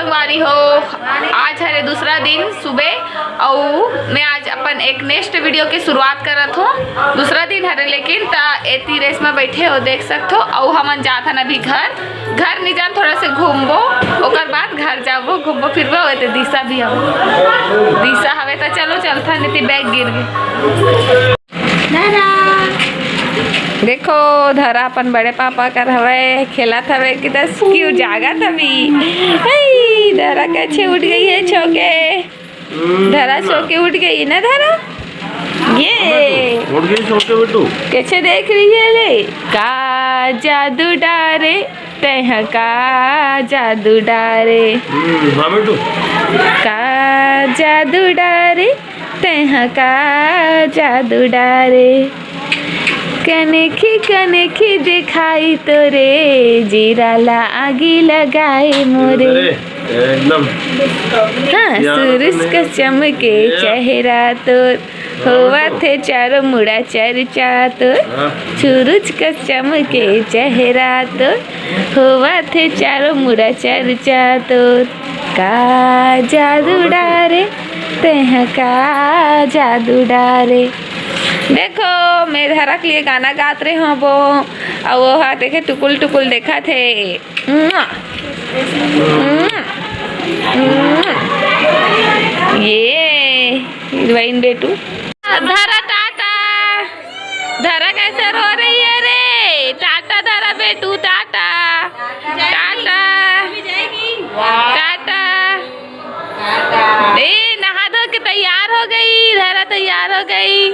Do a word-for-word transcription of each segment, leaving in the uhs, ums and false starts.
संगवारी हो, आज हरे दूसरा दिन सुबह, अउ मैं आज अपन एक नेक्स्ट वीडियो के शुरुआत करत हूँ। दूसरा दिन हरे, लेकिन त एती रेसमा बैठे हो, देख सकत हो। अउ हमन जात हन अभी घर। घर नहीं जान, थोड़ा से घूमबो, ओकर बाद घर जाबो, घूमबो फिरबो। ओते दिशा भी हवे, दिशा हवे त चलो चलथन, एती बैग गिर गे। धरा। देखो, धरा अपन बड़े पापा कर हवे, खेलत हवे कि दस क्यों जागत हवी। हई, धरा कैसे उठ गई है, छो के। धरा छो के उठ गई ना, धरा। ये उठ गई छो के बेटू। कैसे देख रही है ले? का जादू डारे, तैहा का जादू डारे। हम्म, हाँ बेटू। का जादू डारे, तैहा का जादू डारे। कनेखी कनेखी दिखाई तोरे, जीरा ला आगी लगाए मोरे। अरे, एकदम। हाँ, या सूरज ना, का चमके या। चेहरा तोर, होवत हे चारों मुड़ा चर्चा तोर। हाँ। सूरज का चमके चेहरा तोर, होवत हे चारों मुड़ा चर्चा तोर। का जादू डारे, तैहा का जादू डारे। देखो, मैं धरा के लिए गाना गात रहे हूँ वो, अउ वो हा देखे टुकुल टुकुल देखत हे। मुआ। मुआ। मुआ। ये हीरोइन बेटू। धरा टाटा। धरा कैसे रो रही है रे? टाटा धरा बेटू, टाटा। टाटा। टाटा। ए, नहा धो के तैयार हो गई, धरा तैयार हो गई।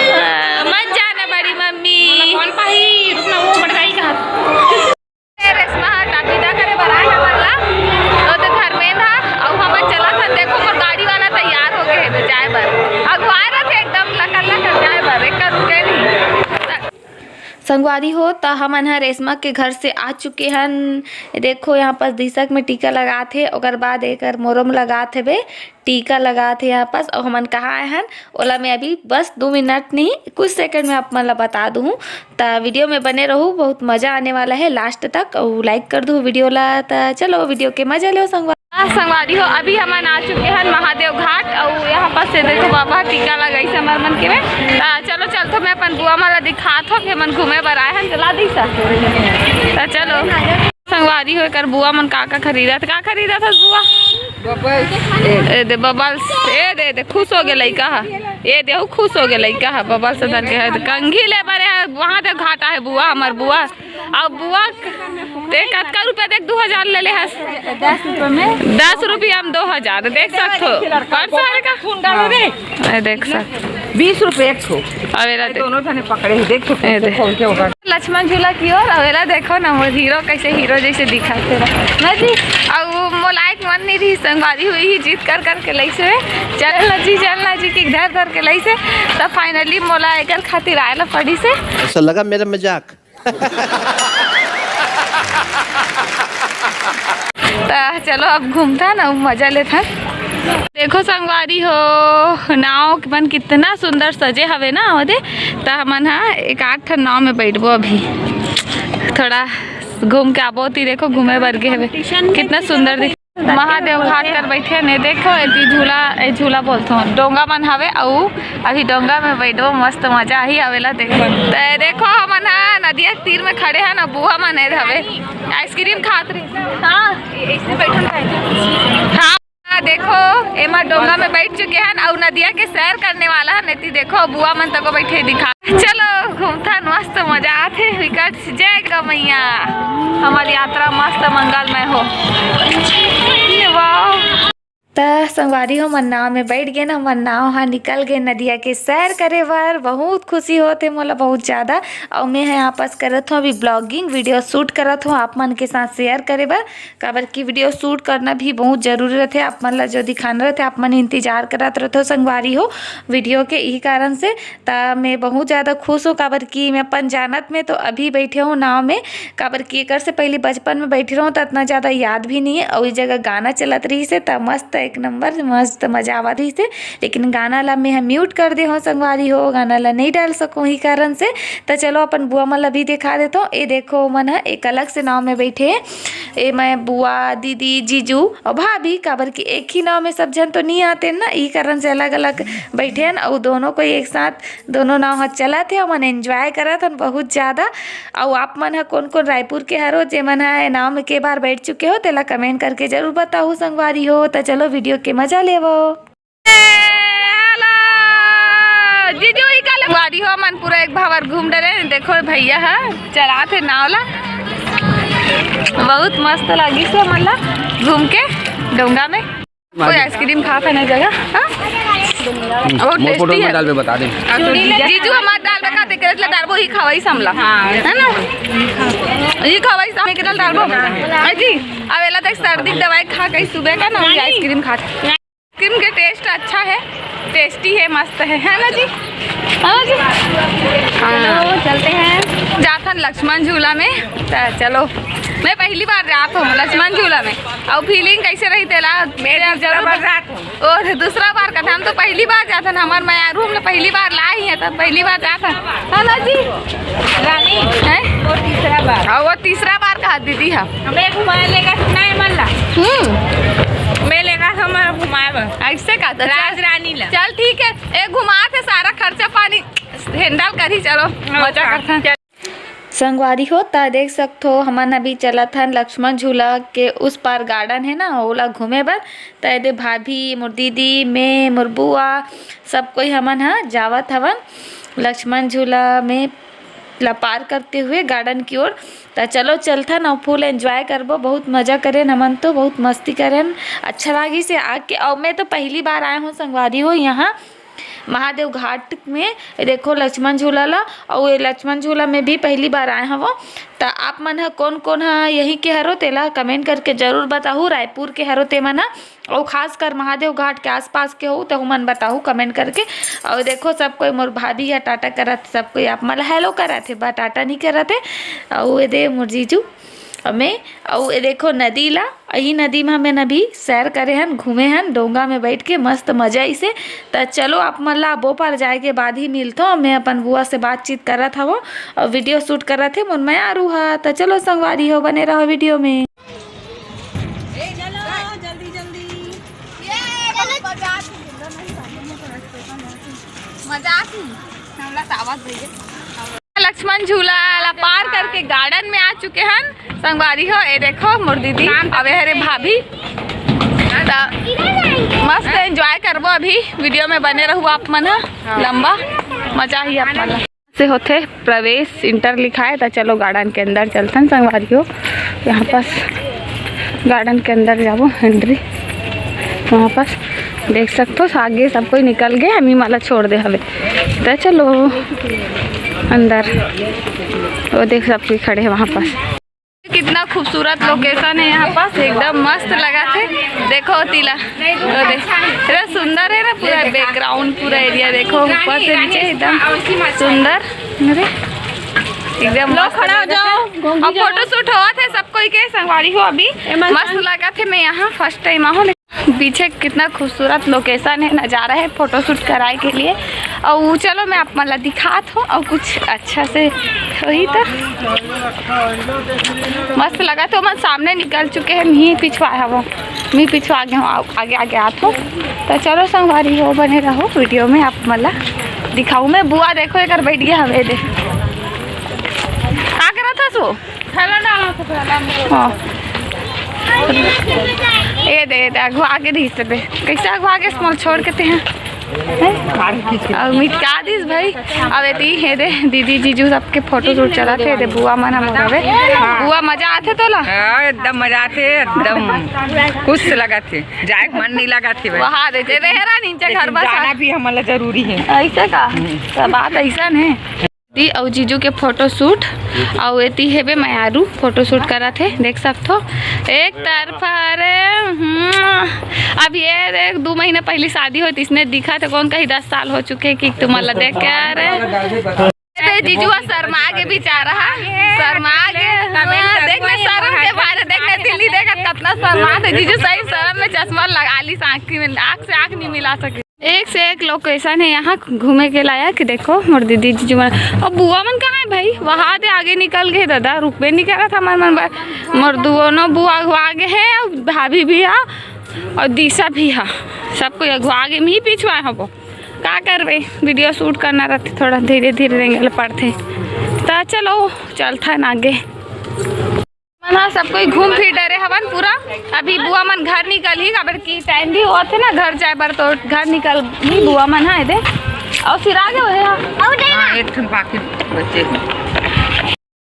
हाँ, मत जाना बड़ी मम्मी। कौन पाही? रुक ना, वो बड़काई का हाथ। ए, रेशमा हा टाटा विदा करे बर आए हे हमन ला। ओ तो धर्मेंद्र हा, अउ हमन चलत हन। देखो, मोर गाड़ी वाला तैयार हो गए हे जाए बर। अगुवाए रथे एकदम लकर लकर जाए बर, एक रुके नहीं। संगवारी हो, त हमन ह रेशमा के घर से आ चुके हन। देखो, यहाँ पास दिशा के में टीका लगात हे, ओकर बाद एकर मोरो में लगात हेबे, टीका लगात हे यहाँ पास। अउ हमन कहाँ आए हन, ओला मैं अभी बस दो मिनट नहीं, कुछ सेकंड में आप मन ला बता दूँ। त वीडियो में बने रहू, बहुत मजा आने वाला है लास्ट तक। अउ लाइक कर दू वीडियो ला। त चलो, वीडियो के मजा लो संगवारी। हाँ, संगवारी हो, अभी हमन आ चुके हन महादेव घाट, अउ यहाँ पास से देखो बाबा टीका लगाइस हमर मन के में। त चलो चलथो, मैं अपन बुआ मन ला दिखात हो, हमन घूमे बर आए हन, चला दी सर। त चलो संगवारी हो, एकर बुआ मन का का खरीदत, का खरीदत हस बुआ? बबल्स। ए दे बबल्स, ए दे दे, खुश हो गे लइका ह, ए दे, खुश हो गे लइका ह, बबल्स धर के है, कंघी ले बरे है, वहाँ दे घाटा है बुआ, हमर बुआ। अब बुआ, ते कतका रुपया देख, दू हजार ले ले हस? दस रुपया में। दस रुपया में दो हजार, देख सकत हो। परसों हरे का? ए, देख सक। बीस रुपया एक ठो। अवेला देख। दोनों जने पकड़े हैं, देख सकत हो, ए, देख। खोल के होगा। लक्ष्मण झूला की ओर अवेला देखो ना, मोर हीरो कैसे हीरो जैसे दिखाते रहे। ना जी, अब वो मोला एक मन नहीं रही, संगवारी हुई ही जीत कर कर के लइसे। चल ना जी, चल ना जी, कि धर धर के लइसे। तब finally मोला एकर खातिर आए ला पड़ी से। ऐसा लगा मेरा मजाक। त चलो अब घूमथन अउ मजा लेथन। देखो संगवारी हो, नाव मन कितना सुंदर सजे हवे ना, ओदे। त हमन ह एक आठ ठन नाव में बैठबो अभी, थोड़ा घूम के आबो। ती देखो घूमे बर गे हवे, कितना सुंदर दिख। महादेव घाट कर बैठे ने, देखो एती झूला, ए झूला बोलथो, डोंगा मन हवे, अउ अभी डोंगा में बैठबो, मस्त मजा आही आवेला। देखो, ते देखो हमन ह नदिया के तीर में खड़े हन, अउ बुआ मन ए हवे आइसक्रीम खात रही। हाँ, ऐसे बैठन खाए। हाँ, देखो एमा डोंगा में बैठ चुके हन, अउ नदिया के सैर करने वाला हन। एती देखो बुआ मन तको बैठे दिखा। चलो घूमथन, मस्त मजा आथे विकट। जय गौ मैया, हमर यात्रा मस्त मंगलमय हो। वाह। त संगवारी हो, हमन नाव में बैठ गेन, हमर नाव ह निकल गे नदिया के सैर करे बर। बहुत खुशी होत हे मोला, बहुत ज़्यादा। अउ मैं ह यहाँ पास करत हूँ अभी vlogging, वीडियो शूट करत हूँ आप मन के साथ शेयर करे बर, काबर कि वीडियो शूट करना भी बहुत जरूरी रहथे। आप मन ला जो दिखाना रहथे, आप मन इंतजार करत रहथो संगवारी हो वीडियो के, इही कारण से। त मैं बहुत ज़्यादा खुश हूँ, काबर कि मैं अपन जानत में तो अभी बैठे हूँ नाव में, काबर कि एकर से पहले बचपन में बैठे रहूँ त इतना ज़्यादा याद भी नहीं है। अउ इस जगह गाना चलत रही से त मस्त एक नंबर मस्त मजा आवत रहिस हे। लेकिन गाना ला मैं ह mute कर दे हों संगवारी हो, गाना ला नहीं डाल सकूँ ही कारण से। त चलो अपन बुआ मन ला भी दिखा देथों। ए देखो ओमन ह एक अलग से नाव में बैठे हे। ए मैं बुआ, दीदी, जीजू अउ भाभी, काबर कि एक ही नाव में सब झन तो नहीं आते ना, ई कारण से अलग-अलग बैठे हन। अउ दोनों कोई एक साथ दोनों नाव ह चलत हे, ओमन enjoy करत हन बहुत ज्यादा। अउ आप मन ह कोन-कोन रायपुर के हरो, जेमन ह ए नाव में के बार बैठ चुके हो, तेला comment करके जरूर बताहू संगवारी हो। त चलो video के मजा लेवो। ए, हेलो, जीजू, ई का ले-, संगवारी हो, मन पूरा एक भावर घूम डरे। देखो भैया ह चलात हे नाव ला, बहुत मस्त लगिस हे मन ला घूम के डोंगा में। कोई ice cream खात हे ना जगह, हाँ? बहुत मोर photo tasty में हे। डालबे बता दे। जीजू हमार डालबे का तेकरे ले डालबो ही खवाई समला। हाँ। है ना? ही खवाई समला के डालबो। ए जी, अब एला देख सर्दी के दवाई खा के सुबह का ना ice cream खात। Ice cream के taste अच्छा हे, tasty हे, मस्त हे, है ना जी? है ना जी? हाँ। चलो, चलते हैं। जाथन लक्ष्मण झूला में, त चलो। मैं पहली बार जात हों लक्ष्मण झूला में। अउ feeling कैसे रही तेला? मैं दूसरा बार जात हों। और दूसरा बार का हम तो पहली बार जाथन, हमार मयारू हम लोग पहली बार लाई है, तब पहली बार जाथन, है ना जी? रानी, हैं? वो तीसरा बार। हाँ, वो तीसरा बार का दीदी है। हमें घुमाए लेगा, सुना है मन ला? हम्म। मैं लेगा हमारा घुमाए बर। ऐसे का तो चल। राज रानी ला। चल ठीक है, ए घुमा थे, सारा खर्चा पानी handle करी, चलो हाँ, मजा हाँ। करथन। संगवारी हो, त देख सकथो, हमन अभी चलत हन लक्ष्मण झूला के उस पार garden हे ना, ओला घूमे बर। त एदे भाभी, मोर दीदी, मैं, मोर बुआ, सब कोई हमन ह जावत हवन लक्ष्मण झूला में ला पार करते हुए garden की ओर। त चलो चलथन अउ full enjoy करबो। बहुत मजा करेन हमन तो, बहुत मस्ती करेन, अच्छा लागिस हे आके। अउ मैं तो पहली बार आए हों संगवारी हो यहाँ महादेव घाट में। देखो लक्ष्मण झूला ला, अउ ये लक्ष्मण झूला में भी पहली बार आए हवो। त आप मन ह कोन कोन ह यही के हरो तेला comment करके जरूर बताहू, रायपुर के हरो ते मन ह, अउ खासकर महादेव घाट के आसपास के हो त उमन बताहू comment करके। अउ देखो सब कोई, मोर भाभी ह टाटा करत, सब कोई आप मन ला hello करत हे, बा टाटा नहीं करत हे। अउ एदे मोर जीजू, अउ मैं, अउ ये देखो नदी ला, यही नदी में हमन अभी सैर करे हन, घूमे हन, डोंगा में बैठ के मस्त मजा आइसे। त चलो आप मन ला वो पार जाए के बाद ही मिलथों। मैं अपन बुआ से बातचीत करत हवो अउ video shoot करत हे मोर मयारू हा। त चलो संगवारी हो, बने रहो video में। ए, चलो, जल्दी, जल्दी। ये, मजाक ही। हमला तो आवाज दे। लक्ष्मण झूला ला पार करके garden में आ चुके हन संगवारी हो। ए देखो मोर दीदी, अबे हरे भाभी, त मस्त enjoy करबो अभी। Video में बने रहू आप मन ह, लंबा मजा ही आप मन ला। से होथे प्रवेश enter लिखाए, त चलो garden के अंदर चलथन संगवारी हो। यहाँ पास garden के अंदर जाबो, entry वहाँ पास देख सकथो, आगे सब कोई निकल गए, हमी माला छोड़ दे हवे। त चलो अंदर, वो देख सब कोई खड़े हैं वहाँ पास। कितना खूबसूरत location है यहाँ पास, एकदम मस्त लगा थे। देखो तीला, वो देख, इतना सुंदर है ना पूरा background, पूरा area देखो ऊपर से नीचे एकदम सुंदर। अरे एकदम लोग मस्त खड़ा हो लगा जाओ, थे। गोंगी अब जाओ। Photo shoot हुआ थे सब कोई के संगवारी हो अभी। ए, मस्त मस्त लगा थे। मैं यहाँ first time आऊँ। पीछे कितना खूबसूरत location है, नज़ारा है photo shoot कराए के लिए। और चलो मैं आप मन ला दिखात हूँ और कुछ अच्छा से वही तो मस्त लगा। तो मन सामने निकल चुके हैं, मी पिछवा है वो, मी पिछवा आगे हूँ, आगे आगे आत हूँ। तो चलो संगवारी हो, बने रहो video में, आप मन ला दिखाऊँ मैं। बुआ देखो एक बैठ गया हवे दे, का करत हस वो? थैला डाला था, थैला में। हाँ। ये दे, ये दे, अगुआ आगे रही से बे। कैसे अगुआ आगे small छोड़ के ते हैं? हैं? और मिटका दिस भाई। अब एती हे दे, दीदी जीजू सबके photo shoot चला थे दे, बुआ मन हम हवे। बुआ मजा आथे तोला? हाँ, एकदम मजा आथे, एकदम खुश लगा थे। जाए के मन नहीं लगा थे भाई। वहाँ दे, दे, दे, हेरा नीचे लेकिन घर बस जाना आ- भी हमला जरूरी है। ऐसे का? हम्म। तो बात ऐसा नहीं। दी अउ जीजू के photo shoot, अउ एती हेबे मयारू photo shoot करत हे, देख सकथो एक तरफा रे। हम्म, अब ये देख, दू महीना पहली शादी होई, इसने दिखा थे, कौन कही दस साल हो चुके कि तुम्हारा देख के आ रहे। ते जीजुआ शर्मा के बेचारा है, शर्मा के। हाँ, देख ना, शर्म के मारे, देख ना, दिल्ली देखत कतना शर्मा थे जीजू। सही शर्म में चश्मा लगा ली, आँखी में, आँख से आँख नहीं मिला सके। एक से एक लोकेशन है यहाँ घूमे के लायक। देखो मोर दीदी जीजू मन, अब बुआ मन कहाँ है भाई? वहाँ दे आगे निकल गए दादा, रुकबे नहीं करा था मन मन। मोर दोनों बुआ अगुआ आगे है, और भाभी भी है, और दिशा भी है। सब कोई अगुआ आगे में ही पिछुआ है वो। का करबे, वीडियो शूट करना रहते, थोड़ा धीरे धीरे रेंगे ल पड़थे। त चलो चलथन आगे। मन ह सब कोई घूम फिर डरे हवन पूरा। अभी बुआ मन घर निकल ही, काबर की टाइम भी होत हे ना घर जाए बर, तो घर निकल ही बुआ मन ह एदे। और फिर आगे हो गया। हाँ, एक ठन बाकी बचे हे।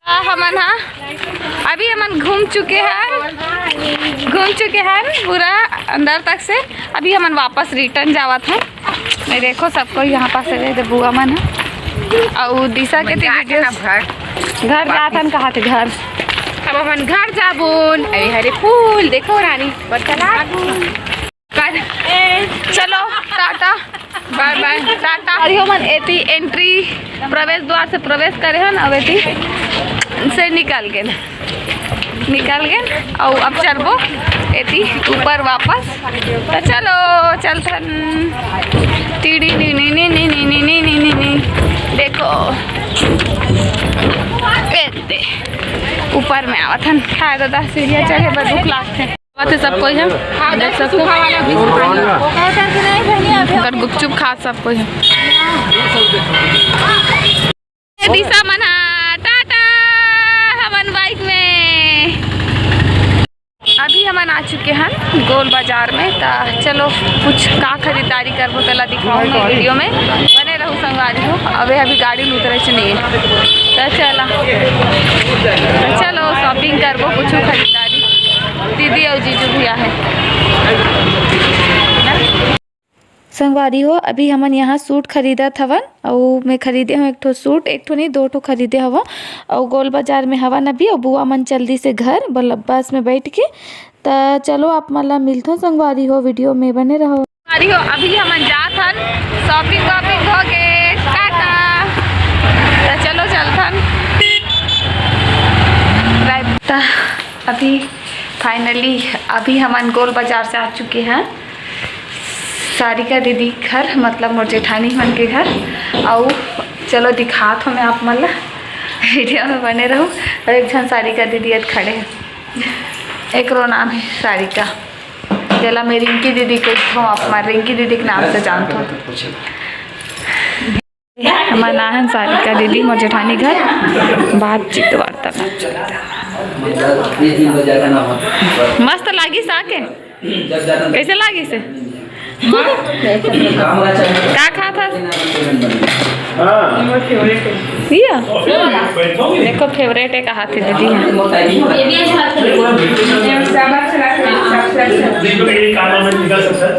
आ, हमन हा अभी हमन घूम चुके हन, घूम चुके हन पूरा अंदर तक से। अभी हमन वापस रिटर्न जावत हन। ये देखो सबको यहाँ पास है, ये बुआ मन है। और दिशा के हमन जात हन वीडियो अब घर। घर जात हन, कहा थे घर। अब हमन घर जाबोन। अरे हरे फूल देखो रानी, बड़का लाल। चलो टाटा, बाय बाय, टाटा। अरे हमन एती एंट्री, प्रवेश द्वार से प्रवेश करे हन, अब एती से निकल गए, निकल गए। और अब चलबो एती ऊपर वापस। तो चलो चलथन। टीडी नी नी नी नी नी नी नी नी नी नी। देखो एते ऊपर में आवत हन। हाय दादा, सीढ़िया चढ़े बर दुख लागथे। बात है, सब कोई है, देख सकते हो। अगर गुपचुप खा सब कोई है। ये दिशा मन हा, टाटा, हमन बाइक में। अभी हमन आ चुके हन गोल बाजार में। ता चलो कुछ का खरीदारी करबो, तेला दिखाऊं मैं वीडियो में, बने रहू संगवारी हो। अबे अभी गाड़ी में उतरे च नहीं है, तो चला, तो चलो शॉपिंग करबो, कुछ खरीदारी। दीदी और जीजू भी आहे। संगवारी हो, अभी हमन यहाँ सूट खरीदत हवन, अउ मैं खरीदे हूँ एक ठो सूट, एक ठो नहीं, दो ठो खरीदे हवं, अउ गोल बाजार में हवन अभी, अउ बुआ मन चल दिस हे घर, बल-, बस में बैठ के। त चलो, आप मन ला मिलथन संगवारी हो, वीडियो में बने रहो। संगवारी हो, अभी हमन जात हन, शॉपिंग वॉपिंग हो गे, टाटा। त चलो चलथन। त अभी फाइनली अभी हमन गोल बाजार से आ चुके हैं। सारिका दीदी घर, मतलब मोर जेठानी मन के घर। अउ चलो दिखात हो मैं आप मन ला, वीडियो में बने रहू। और एक झन सारिका दीदी अद खड़े हैं, एकरो नाम है सारिका, जेला मैं रिंकी दीदी कहिथों, आप मन रिंकी दीदी के नाम से जानथो। हमन आहन सारिका दीदी मोर जेठानी घर, बातचीत वार्तालाप चलत हे। मस्त लागिस आके, कैसे लागिस हे? का खात हस? ये? देखो फेवरेट है कहा थे दीदी।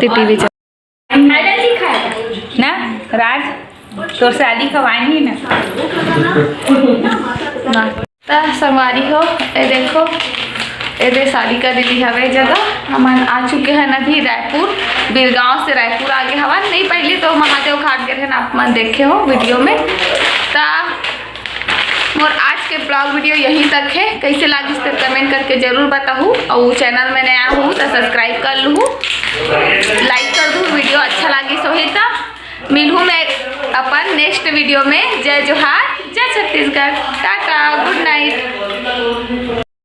टीवी ना राज, तोर साली खवानी ना। त संगवारी हो, ए देखो, ए दे सारिका दीदी हवे जगह। हमन आ चुके हैं अभी रायपुर, बिरगांव से रायपुर आ गे हवन। नहीं, पहले तो महादेव घाट गे रहन, आप मन देखे हो वीडियो में। त मोर आज के ब्लॉग वीडियो यहीं तक है। कैसे लागिस ते कमेंट करके जरूर बताहू, और चैनल में नया हूँ तो सब्सक्राइब कर लूँ, लाइक कर दू, वीडियो अच्छा लागिस होही त। मिलहूँ मैं अपन नेक्स्ट वीडियो में। जय जोहार, जय छत्तीसगढ़, टाटा, गुड नाइट।